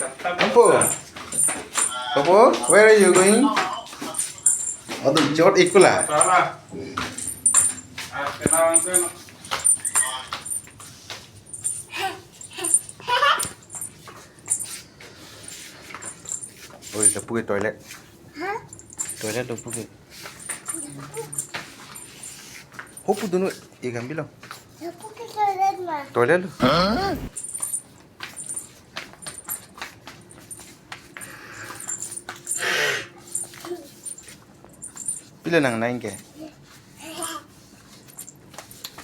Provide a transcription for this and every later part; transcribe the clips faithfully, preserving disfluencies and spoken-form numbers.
Ampo. Ampo, where are you going? Aduh, jot ikula. Oi, lapu ke toilet. Toilet lapu ke. Hopu dunu, ikam bilang. Lapu ke toilet ma. Toilet lo. Pila nang nang ke?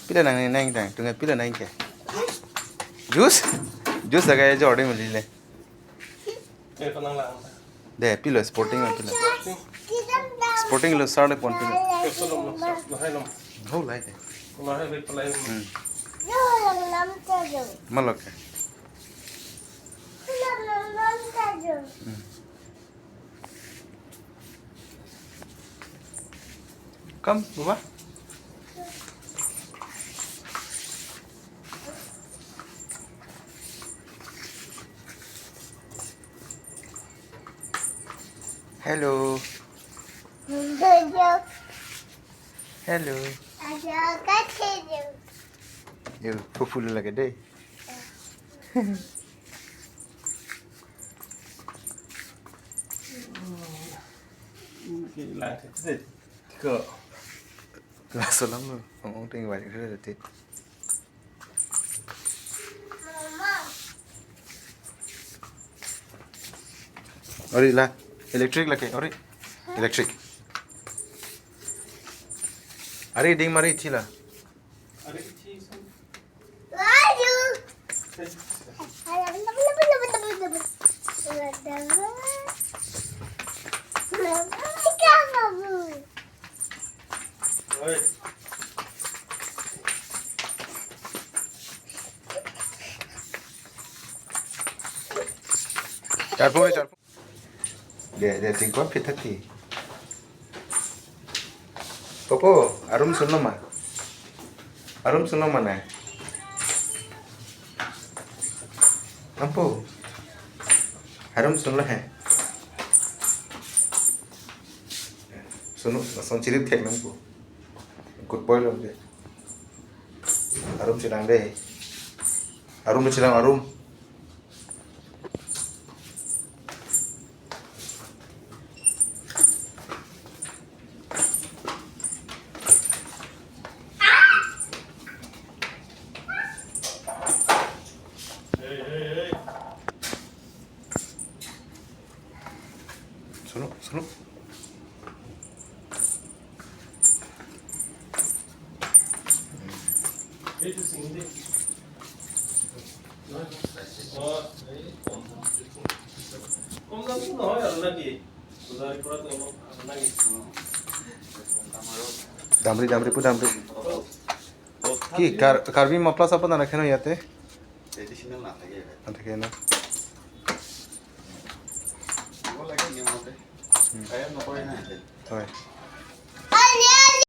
Pila nang nang tang? Tunga pila nang ke? Juice? Juice laga jor de muli le. Ke panang lang. De, pilo Sporting ma pilo. Sporting lo sar de pon pilo. Ke solom lo, lahai lo. Ho lai de. Lahai le palai. Hmm. Malok ke. Hmm. Come, Baba. Hello. Hello. Yo, pupulu lagi deh. Oke, lanjut deh. Tiga. Laso alam lo, ong ong ting balik deh, deh. Ori la, electric lagi, ori. Electric. Ari ding mari thi la. Charpo, charpo. De, de, tingkon phit thak ti. Popo, arum sunlo ma? Arum sunlo ma nai? Ampo. Arum sunlo he. Sunu, lason chirip thek nangpo. Good boy lo de. Arum chirang de. Arum chirang arum. Sunu, sunu. Damri, damri, pu damri. কি কাৰ্বি মাফলা চাব নাৰাখে ন ইয়াতে? ট্ৰেডিশ্যনেল নাথাকে। নাথাকে ন? দিব লাগে নিয়মতে। উম। কায়ম নকৰে না ইয়াতে। হয়।